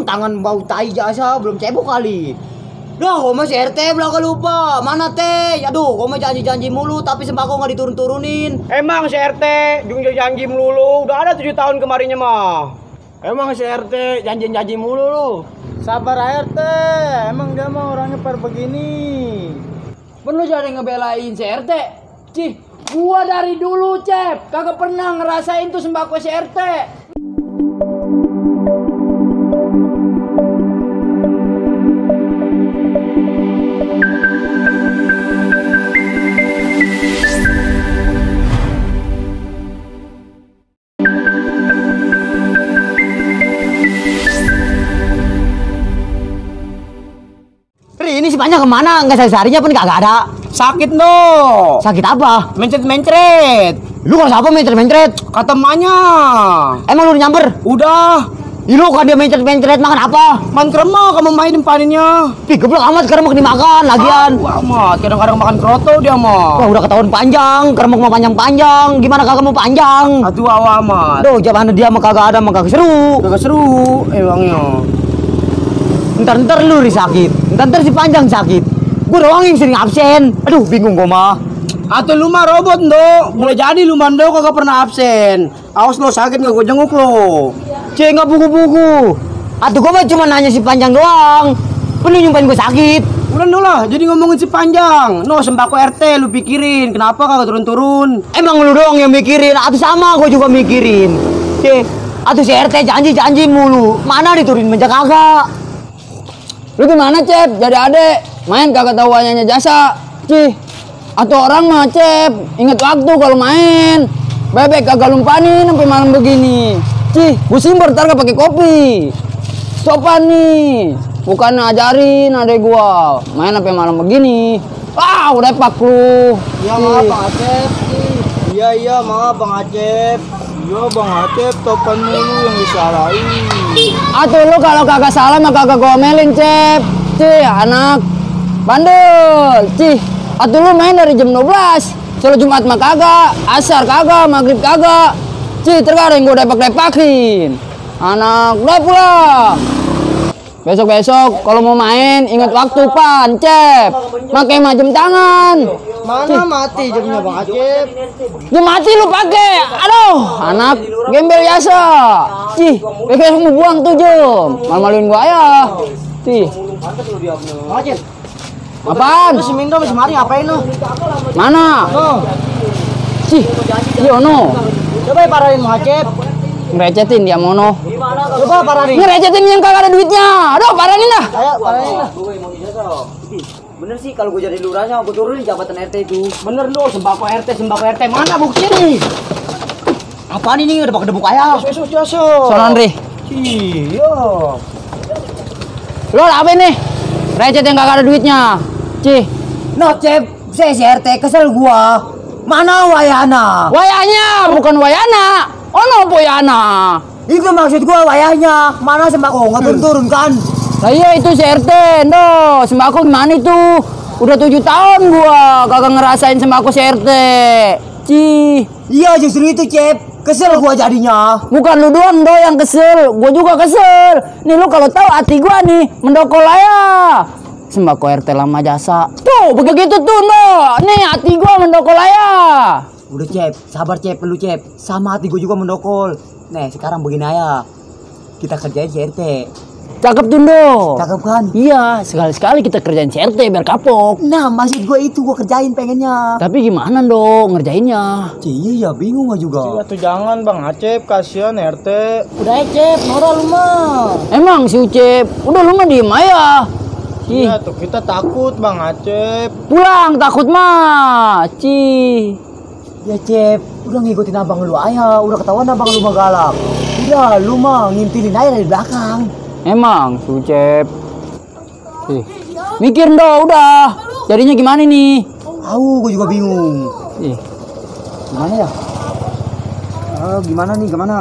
tangan bau tai jasa belum cebok kali. Dah, kau masih RT belakang lupa. Mana teh? Aduh, kau mah janji-janji mulu tapi sembako nggak diturun-turunin. Emang si RT janji melulu. Udah ada 7 tahun kemarinnya mah. Emang si RT janji-janji mulu lu. Sabar RT, emang dia mah orangnya per begini. Perlu jadi ngebelain si RT. Cih, gua dari dulu Cep kagak pernah ngerasain tuh sembako si RT. Ini si Panjang kemana? Nggak sehari-harinya pun kagak ada. Sakit no. Sakit apa? Mencret-mencret. Lu kalau siapa mencret-mencret? Kata emaknya. Emang lu nyamper? Udah. Lu kan dia mencret-mencret makan apa? Main kerma kamu mainin paninnya. Ih, geblok amat keremuk dimakan lagian. Amat, kadang-kadang makan kroto dia mah. Wah, udah ketahuan panjang, keremuk mau panjang-panjang. Gimana kagak mau panjang? Aduh amat. Duh, jawabannya dia mah kagak ada, mah kagak seru. Kagak seru emangnya. Ntar lu sakit. Ntar si Panjang sakit. Gue doang yang sering absen. Aduh, bingung gue mah. Atau lu mah robot ndo. Boleh jadi lu mah ndo kagak pernah absen. Awas lo sakit nggak gue jenguk lo. Cek nggak buku-buku. Atau gue mah cuma nanya si Panjang doang. Penuh nyumpain gue sakit. Udah ndo lah, jadi ngomongin si Panjang. No, sembako RT lu pikirin. Kenapa kagak turun-turun? Emang lu doang yang mikirin. Atau sama gue juga mikirin. Cek. Atau si RT janji-janji mulu. Mana diturunin meja kagak? Lu gimana Cep? Jadi adek main kagak tahu wayanya jasa. Cih. Atau orang mah Cep inget waktu kalau main. Bebek kagak lumpanin sampai malam begini. Cih, pusing ntar gak pakai kopi. Sopan nih. Bukan ngajarin adek gua main sampai malam begini. Ah, udah pak lu. Iya maaf Bang Acep. Iya maaf Bang Acep. Iya Bang Acep, topan mulu yang disalahin. Atuh lu kalau kagak salah mah kagak gomelin Cep. Cih, anak bandel. Cih, atuh lu main dari jam 12. Sholat Jumat mah kagak, asar kagak, maghrib kagak. Cih, terkadang gua depak-depakin. Anak, udah pulang. Besok-besok kalau mau main ingat waktu pan, Cep. Pakai jam tangan. Mana mati jamnya Bang Acep? Jam mati lu pakai. Aduh, anak gembel biasa. Cih, besok mau buang tuh jam. Malu-maluin gua ya. Cih. Bang Acep. Apaan? Si Mindo masih mari ngapain lu? Mana? Cih, iya no. Coba parahin Bang Acep. Ngerecetin dia mono. Coba parahin. Ngerecetin yang kagak ada duitnya. Aduh, parahin dah. Ayo parahin lah. Bener sih kalau gue jadi lurahnya gue turunin jabatan RT itu. Bener lo, sembako RT. Mana buktinya nih? Apaan ini udah pakai debuk ayam? Sonon Ri. Iya. Lo apa ini? Recet yang kagak ada duitnya. Cih. No Cep, saya si RT kesel gua. Mana wayana? Wayanya bukan wayana. Ono boyana. Itu maksud gua wayahnya. Mana sembako nggak turun-turun kan? Lah iya itu si RT, no. Sembako gimana itu? Udah 7 tahun gua kagak ngerasain sembako si RT. Cih. Iya justru itu Cep. Kesel gua jadinya. Bukan lu doang do yang kesel, gua juga kesel. Nih lu kalau tahu hati gua nih mendokol aja. Sembako RT lama jasa. Tuh begitu tuh no. Nih hati gua mendokol aja. Udah Cep, sabar Cep, lu Cep. Sama hati gua juga mendokol. Nih sekarang begini aja. Kita kerjain si RT. Cakep tuh do. Cakep kan? Iya, sekali-sekali kita kerjain si RT biar kapok. Nah maksud gua itu gua kerjain pengennya. Tapi gimana dong ngerjainnya? Iya bingung gua juga. Iya tuh jangan Bang Acep, kasihan RT. Udah Cep, Nora lu mah. Emang si Ucep, udah lu mah diem aja. Cih. Iya tuh kita takut Bang Acep. Pulang takut mah. Cih. Ya Cep, udah ngikutin abang lu aja. Udah ketahuan abang lu mah galak. Udah lu mah ngintilin aja dari belakang. Emang si Ucep. Cih. Mikir dong udah. Jadinya gimana nih? Tahu, gue juga bingung. Cih. Gimana ya? Gimana nih, gimana?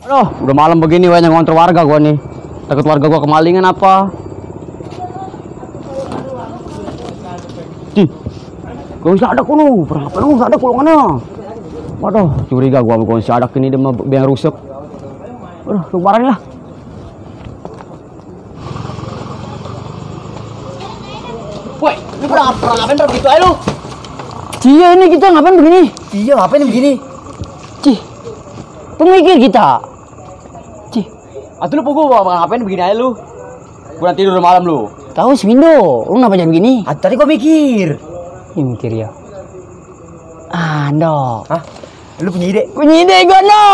Aduh, udah malam begini banyak ngontrol warga gua nih. Takut warga gua kemalingan apa? Cih, gua bisa ada kuno. Berapa lu bisa ada kulungannya? Waduh, curiga gua mau si adak ini dia mah biang rusak. Aduh, lu barang lah. Woi, lu pernah ngapain begitu aja lu? Cia ini kita ngapain begini? Iya, ngapain begini? Cih, pemikir kita. Cih, Atuh lu puguh ngapain begini aja lu? Kurang tidur malam lu. tahu si Windo, lu kenapa jangan begini? Tadi gua mikir. Ya mikir ya. Ando. Hah? Lu punya ide? Punya ide gua no.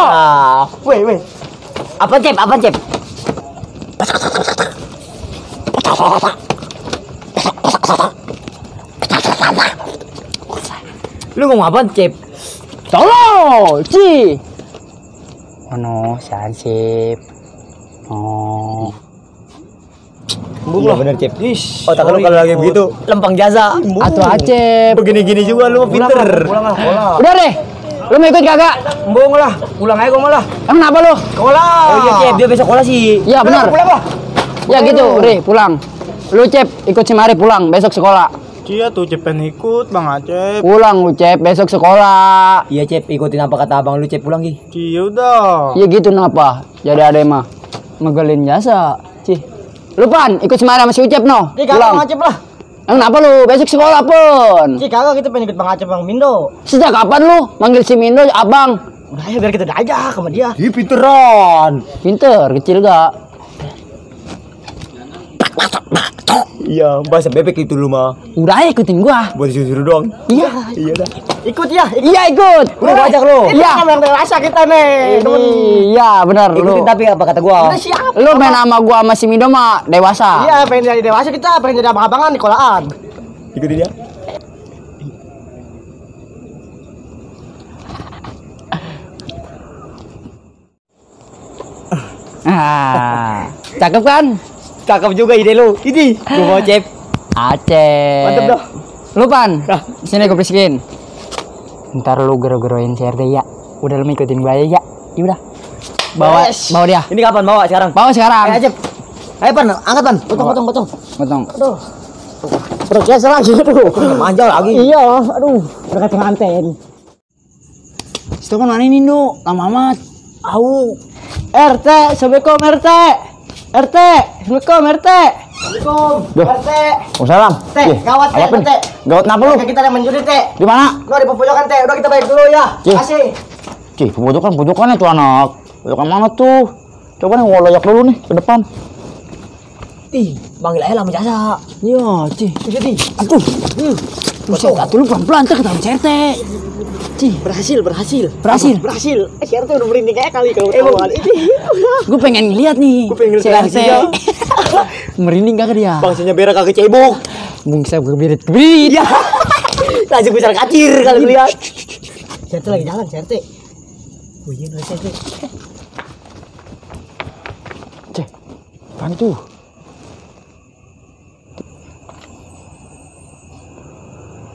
Weh. Apa cep? Lu ngomong apa cep? Tolong, Ci. Ono, si Ansip. Oh. Iya bener cep. Oh tak lu kalau lagi begitu lempang jasa. Atuh Acep. Begini-gini juga lu pinter. Pulang lah. Udah deh. Lu mau ikut kagak? Embung lah. Pulang aja gua malah. Kenapa lu? Sekolah. Oh iya cep, dia besok sekolah sih. Ya benar. Pulang lah. Ya gitu, Ri, pulang. Lu Cep, ikut si Mari pulang besok sekolah. Cia tuh Cepen ikut Bang Acep. Pulang lu Cep, besok sekolah. Iya cep, ikutin apa kata abang lu cep pulang Ki. Cia udah. Ya gitu kenapa? Jadi ada mah ngegelin jasa. Cih. Lu Pan, ikut si Mari sama si Ucep no. Bang Acep lah. Kenapa lu? Besok sekolah pun. Kagak kita pengen ikut Bang Acep Bang Mindo. Sejak kapan lu manggil si Mindo abang? Udah ya biar kita diajak sama dia. Ih pinteran. Pinter, kecil gak? Iya, bahasa bebek itu lu mah. Udah aja ikutin gua. Buat disuruh doang. Iya. Iya dah. Ikut ya. Iya ikut. Lu ajak lu. Iya. Kita yang dewasa kita nih. Iya benar Ikutin lu. tapi apa kata gua? Udah siap. Lu main sama gua sama si Mindo mah dewasa. Iya pengen jadi dewasa kita pengen jadi abang-abangan di sekolahan. Ikutin dia. Cakep kan? Cakep juga ide lu. Ini gua mau cep. Aceh. Mantep dah. Lu Pan, sini gue bisikin. Ntar lu gero-geroin si RT ya. Udah lu ikutin gua aja ya. Ya udah. Bawa dia. Ini kapan bawa sekarang? Bawa sekarang. Ayo cep. Ayo Pan, angkat Pan. Potong. Potong. Aduh. Proses lagi tuh. Manja lagi. Iya, aduh. Berkat pengantin. Itu kan mana ini, Nduk? Lama amat. Au. RT, Assalamualaikum RT. RT, Assalamualaikum RT. Assalamualaikum. RT. Salam. Teh, gawat teh, teh. Gawat kenapa lu? Kita yang menjudi teh. Di mana? Lu di pojokan teh. Udah kita balik dulu ya. Cih. Kasih. Cih, pojokannya tuh anak. Pojokan mana tuh? Coba nih gua loyak dulu nih ke depan. Ih, panggil aja lama jasa. Iya, Cih. Jadi, Aduh. Buset, atuh lu pelan-pelan teh ketemu RT. Cih, berhasil. Berhasil. RT udah merinding kayak kali kalau ketahuan. gue pengen lihat nih. Gua pengen si lihat RT. dia. Merinding kagak dia? Bangsanya berak kagak cebok. Bungsa kebirit. Iya. Langsung besar kacir kalau lihat. RT lagi jalan, RT. Oh iya, RT. Ceh, apaan tuh?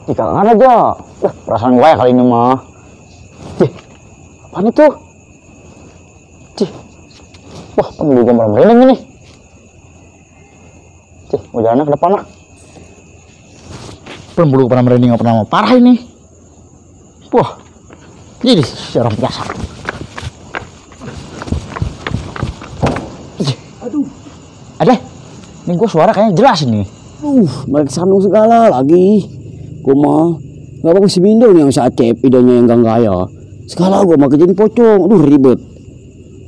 Ih, kagak ada aja. Perasaan gue ya kali ini mah. Cih, apaan itu? Cih, wah, pengen gue malah merinding ini. Cih, mau jalan ke depan lah. Belum dulu pernah merinding, gak pernah mau parah ini. Wah, jadi orang biasa. Cih, aduh. Ada, ini gue suara kayaknya jelas ini. Balik sandung segala lagi. Gue mah gak bagus si Mindo nih yang si Acep, idenya yang gak gaya. Segala gue mah kejadian pocong, aduh ribet.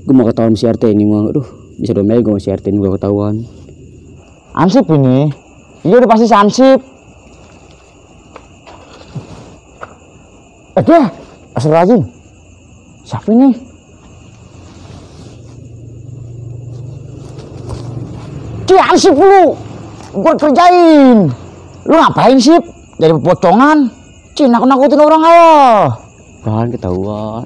Gue mau ketahuan si RT ini mah, aduh bisa domel gue sama si RT ini gue ketahuan. Ansip ini, iya udah pasti si Ansip. Ada, asal rajin. Siapa ini? Dia Ansip lu, gue kerjain. Lu ngapain Sip? Jadi pocongan, nakut-nakutin orang aja. Kan ketahuan.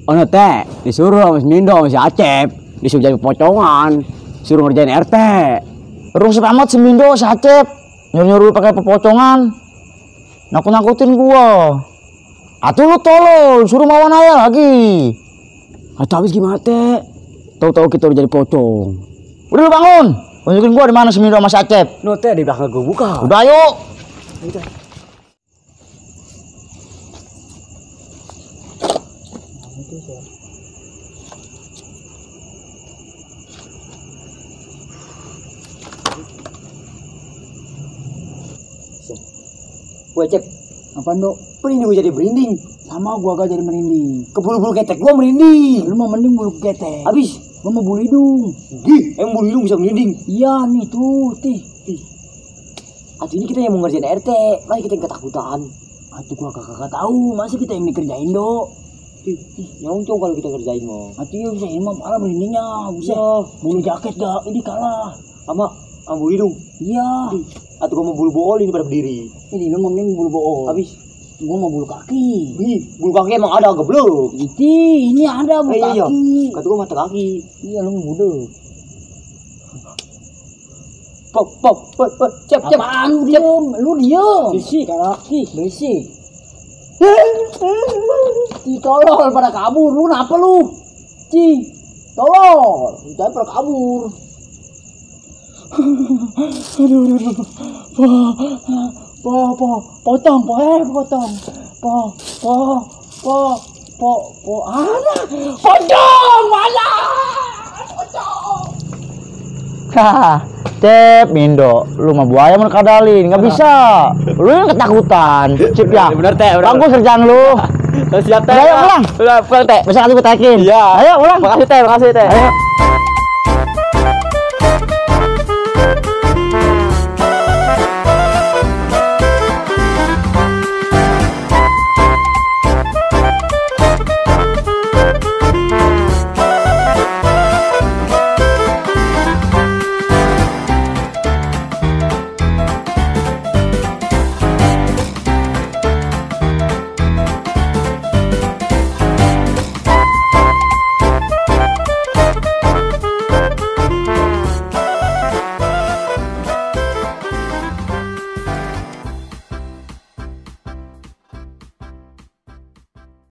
Oh teh, disuruh sama si Mindo sama si Acep, disuruh jadi pocongan, suruh ngerjain RT. Rusuh amat si Mindo si Acep, nyuruh pakai pepocongan, nakut-nakutin gua. Atuh lu tolol, suruh mawan aja lagi. Atau habis gimana teh? Tahu-tahu kita udah jadi pocong. Udah lu bangun. Tunjukin gua di mana Semindo sama Sacep. No teh di belakang gua buka. Udah yuk. Woi Cep, Apaan dok? ini gua jadi merinding. Sama gua agak jadi merinding. Ke bulu-bulu ketek gua merinding. Lu mau mending bulu ketek. Habis, Gua mau bulu hidung. emang bulu hidung bisa merinding. Iya nih tuh, tih. Atuh ini kita yang mau ngerjain RT, mari kita yang ketakutan. Atuh gua kagak tahu, masa kita yang dikerjain dok? Nyoncong kalau kita ngerjain mau. Atuh ya bisa ini mah parah merindingnya, bisa. Bulu jaket dah, ini kalah. Sama bulu hidung. Iya. Atau gua mau bulu bool ini pada berdiri. Ini lu mau mending bulu bool. Habis, Gua mau bulu kaki. bulu kaki emang ada geblok. Ini ada bulu Iya, kaki. kata gua mata kaki. Iya lu mau budek. Pop, Cep. Apaan lu diem? Lu diem. Berisik, anak. Berisik. Tolol pada kabur. Lu kenapa lu? Tolol. Jangan pada kabur. Potong. Ada. Potong, mana? Hahaha. Cep, Mindo, lu mah buaya mau kadalin, nggak bisa. Lu yang ketakutan. Cip ya. Bener teh, bener. Bagus kerjaan lu. Siap teh. Ayo pulang. Udah pulang teh. Besok nanti gue tekin. Iya. Ayo pulang. Makasih teh. Ayo.